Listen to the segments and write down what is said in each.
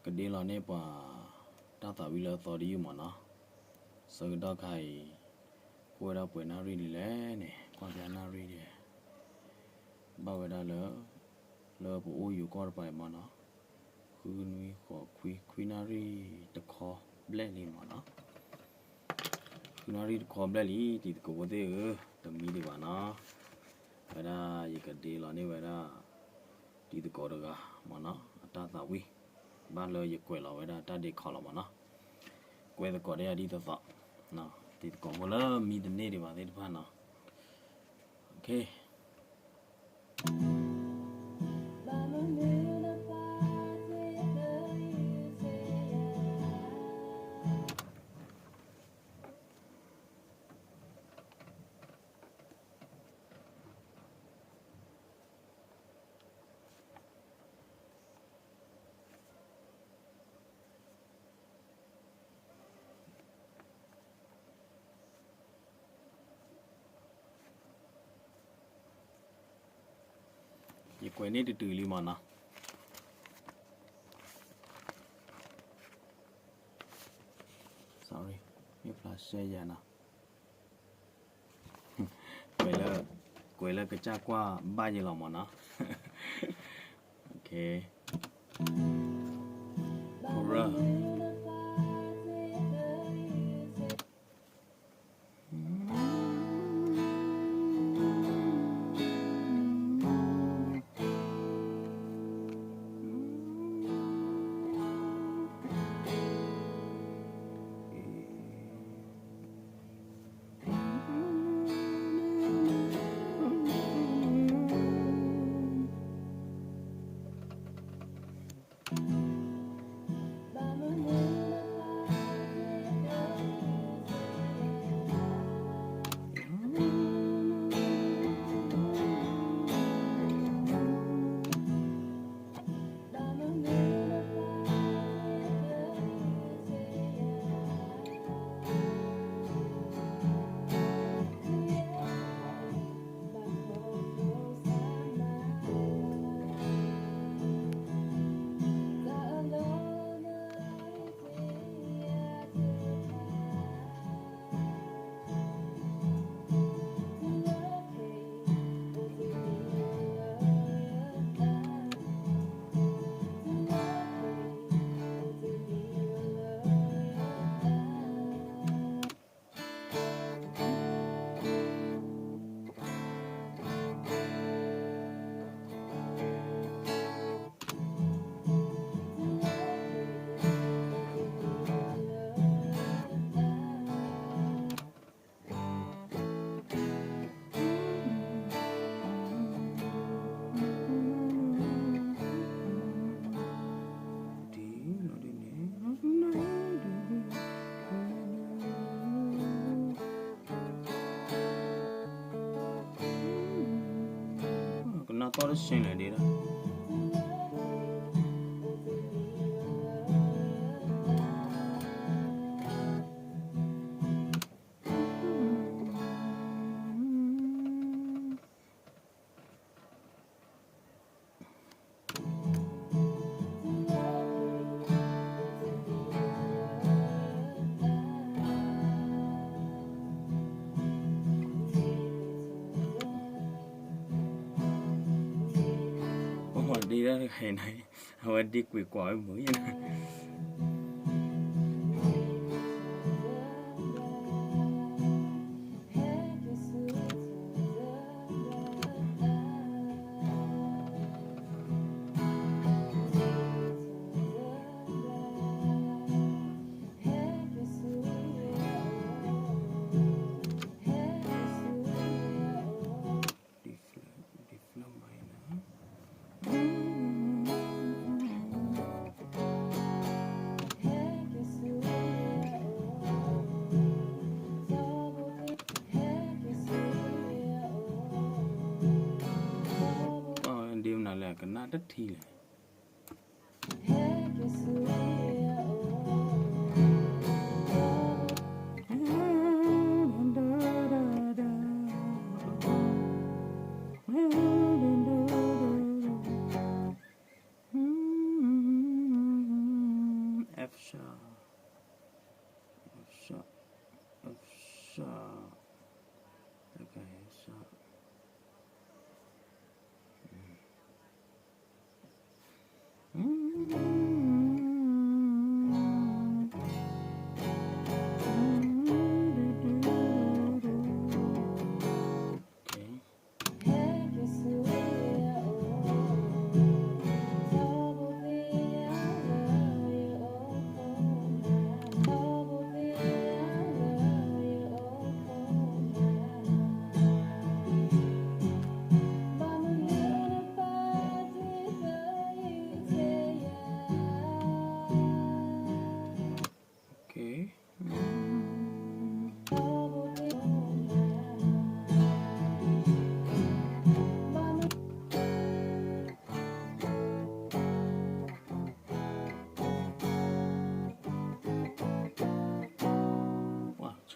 ကဒ့လီၤန့ၢ်ပှၤတၢ်သးဝံၣ်လၢအသီတယုၢ်မၢ်နီၤ. ဆၢကတီၢ်ခါအံၤ အိၣ်ဝဲဒၣ်ပှဲၤနၣ်ရံၣ်ဒ်လဲၣ်န့ၣ် ကွၢ်ဖျါနၣ်ရံၣ်ဒ် ဘၣ်ဝဲဒၣ်လၢ လၢပအိၣ်ယိၤကီၢ်တပၤအံၤမၢ်နီၤ, ဃုနွံဃိးခွံ ခွံနၣ်ရံၣ်တခီဘျဲၣ်လံမၢ်နီၤ. ဃုနၣ်ရံၣ်တခီဘျဲၣ်လံ တံၤသကိးဖိသ့ၣ်ဧၢ, တမံဒံးဘၣ်နီၤ. ဝဲဒၣ်ယကဒ့လီၤန့ၢ်ဝဲဒၣ် တံၤသကိးတဂၤမၢ်နီၤ အတၢ်သးဝံၣ် ဘၣ်လၢယကွဲးလီၤဝဲဒၣ်တၢ်ဒ့ခီလီၤမၢ်နီၤ. ကွဲးသကိးဒ်အံၤဒ်သိးသိး, တံၤသကိးဖိလၢမံတန့ၢ်ဒံးဘၣ်သ့ၣ်တဖၣ်နီၤ. ယကွဲးန့ၢ်တတုၤလံမၢ်နီၤ. Sorry, မ့ၢ်ဖျါရှဲယၤနီၤ. ကွဲးလၢ ကွဲးလၢကစၢ်ကွၢ်ဘၣ်ယဲလီၤမၢ်နီၤ. Chorus. ကနၣ်သီၣ်တဆှဲလဲၣ်ဒ်ဒီး ပှၤဒ့တၢ်တဂၤအံၤန့ၣ် အဝဲဒ့ကွံာ်ကွၢ်ဝဲမုာ် ဒ်မနုၤလဲၣ် ကနၣ်တထံၣ်လဲၣ်.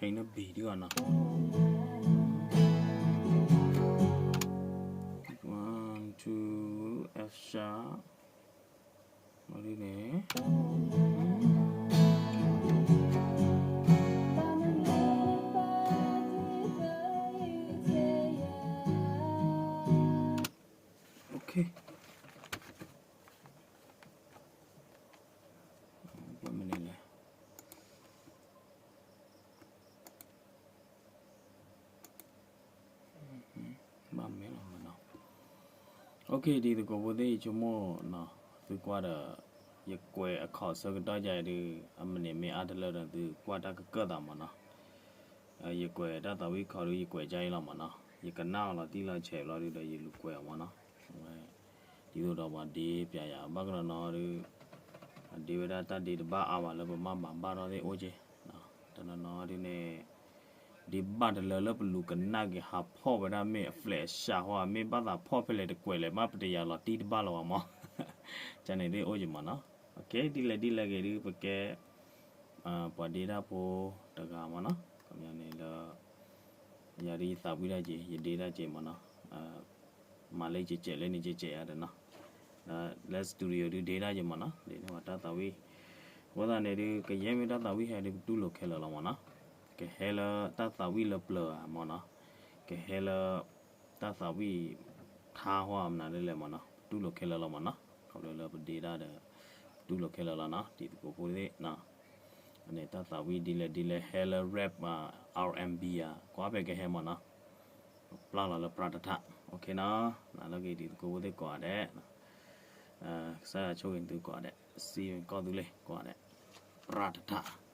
F sharp, one, two, F sharp, မ့ၢ်ဒ်န့ၣ် OK, မ့ၢ်န့ၣ်လဲၣ် ဘၣ်မ့ၢ်လီၤမနီၤ. OK, တံၤသကိးဖိသ့ၣ် ယဆိကမိၣ်နီၤ သုကွၢ်ဒီး ယကွဲးအခီၣ်ဆၢကတီၢ်ယၤအံၤဒုး အမနံၤမ့ၢ်အါတလၢဒီး သုကွၢ်တၢ်ကကၢၢ်သးမနီၤ. ယကွဲးတၢ်သးဝံၣ်ခီဒုး ယကွဲးကါအံၤလီၤမနီၤ. ယကနၣ်အီၤလီၤတံၢ်လီၤဆဲးဘျီဒုးဒီး ယလူၤကွဲးအီၤမနီၤ. ဒ်သိးဒီးပှၤဒ့ပၠးယၤ ဘၣ်ကနီၤနီၤဒုး အဒ့ဝဲဒၣ်တၢ်ဒ့တဘၣ်အါဘၣ်လၢပမၢ်ဘၣ်ဘၣ်ထီၣ်သ့ၣ်အိၣ်က့ၤ, တနီၤနီၤဒုးန့ၣ် ဒ့ဘၣ်တလၢလၢပလူၤကနၣ်က့ၤ ဟးဖီၣ်ဝဲဒၣ်မ့ၢ်အ flat အစှၤဃီ မ့ၢ်ဘၣ်သးဖီၣ်ဖဲလဲၣ်တကွဲးလဲၣ် မ့ၢ်ပတယၤလီၤတံၢ်တဘၣ်လီၤဘၣ်မး, ကန့ၣ်သ့ၣ်အိၣ်က့ၤမနီၤ. OK, ဒ်လဲၣ်ဒ်လဲၣ်ဂ့ၤဒုး ပကဲ ပှၤဒ့တၢ်ဖိတဂၤမနီၤ. ခီပညီန့ၣ်လၢ ယၤဒုးယသးဝံၣ်တၢ်က့ၤ ယဒ့တၢ်က့ၤမနီၤ. မၤလၢယကဲးလၢန့ၣ်ကဲးယၤဒီးနီၤ, လၢ studio ဒုးဒ့တၢ်က့ၤမနီၤ ဒ့န့ၢ်ဝဲတၢ်သးဝံၣ်. အဃိသတးန့ၣ်ဒုး ကယဲၢ်မ့ၢ်တၢ်သးဝံၣ်ဟဲဒုး ပတူၢ်လိာ်ခဲလၢာ်လီၤမနီၤ. ကဟဲလၢတၢ်သးဝံၣ်လၢပျၢၤဧါမနီၤ, ကဟဲလၢ တၢ်သးဝံၣ်ထါဟီမနုၤလဲၣ်မနီၤ ပတူၢ်လိာ်ခဲလၢာ်လီၤမနီၤ. ခီဖျိလၢပဒ့တၢ်ဒီး ပတူၢ်လိာ်ခဲလၢာ်လီၤနီၤ တံၤသကိးဖိသ့ၣ်. န့ၣ်တၢ်သးဝံၣ်ဒ်လဲၣ်ဒ်လဲၣ် ဟဲလၢ rap မး R&B ဧါ ကွၢ်ဖဲကဟဲမနီၤ. ပျၢ်လီၤလၢပြးတထၣ် OK နီၤ. နၤလၢဂ့ၤ တံၤသကိးဖိသ့ၣ်ကိးဂၤဒဲး, ကစၢ်ယွၤဆိၣ်ဂ့ၤသုကိးဂၤဒဲး, စံးကီၢ်သူလ့ၤကိးဂၤဒဲး, ပြးတထၣ်.